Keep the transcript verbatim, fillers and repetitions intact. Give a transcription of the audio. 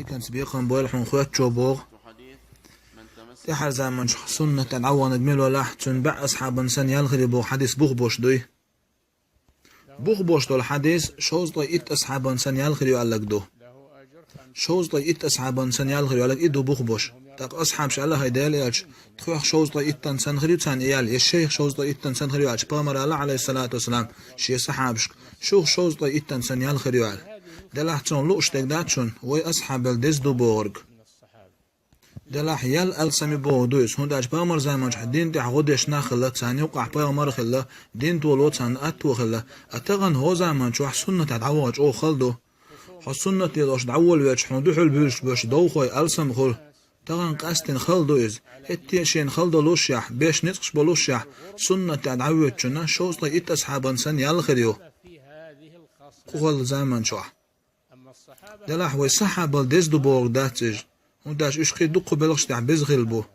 Кхы бекхам бойла хьуна хоьттачо боху. ТӀаьхьара заманчохь суннат тӀехь дӀаваханарг мила велахь, цуьнан бӀе асхьабан санна ял хир ю боху хьадис бух бош дуй. Бух бош долу хьадис шовзткъе итт асхьабан санна ял хир ю аьлларг ду. Шовзткъе итт асхьабан санна ял хир ю аьлларг и ду бух бош. ТӀаккха асхьабаш аьлла, хӀай Делан элча, тхох шовзткъе иттан санна хир ю царна и ял, я шайх шовзткъе иттан санна хир ю аьлча, пайхамара аьлла, Ӏалайхиссалату вассалам, шен сахьабашка, шух шовзткъе иттан санна ял хир ю аьлла. Делахь цунах лууш дерг дац шуна, вай асхьабел деза ду бохург. Делахь ял алсам ю бохург ду иза, хӀунда аьлча пайхамар заманчохь дин тӀехь гӀо деш нах хилла, царна юккъахь пайхамар а хилла, дин толо царна атто хилла, а тахана хӀокху заманчохь суннат тӀехь дӀавахча чӀогӀа хала ду. Хьо суннат лелош дӀаволавелча, хьуна дуьхьал буьйлуш болчу довхой алсам хуьлу. Тахана къаьсттина хала ду иза. ХӀетте а шена хала долушшехь, беш ницкъаш болушшехь, суннат тӀехь дӀавоьдучунна шовзткъе итт асхьабан санна ял хир ю кху хала заманчохь. Делахь вай сахьабал деза ду бохург дац иза, хӀунда аьлча уьш кхин дуккха белхаш тӀехь беза хилла бу.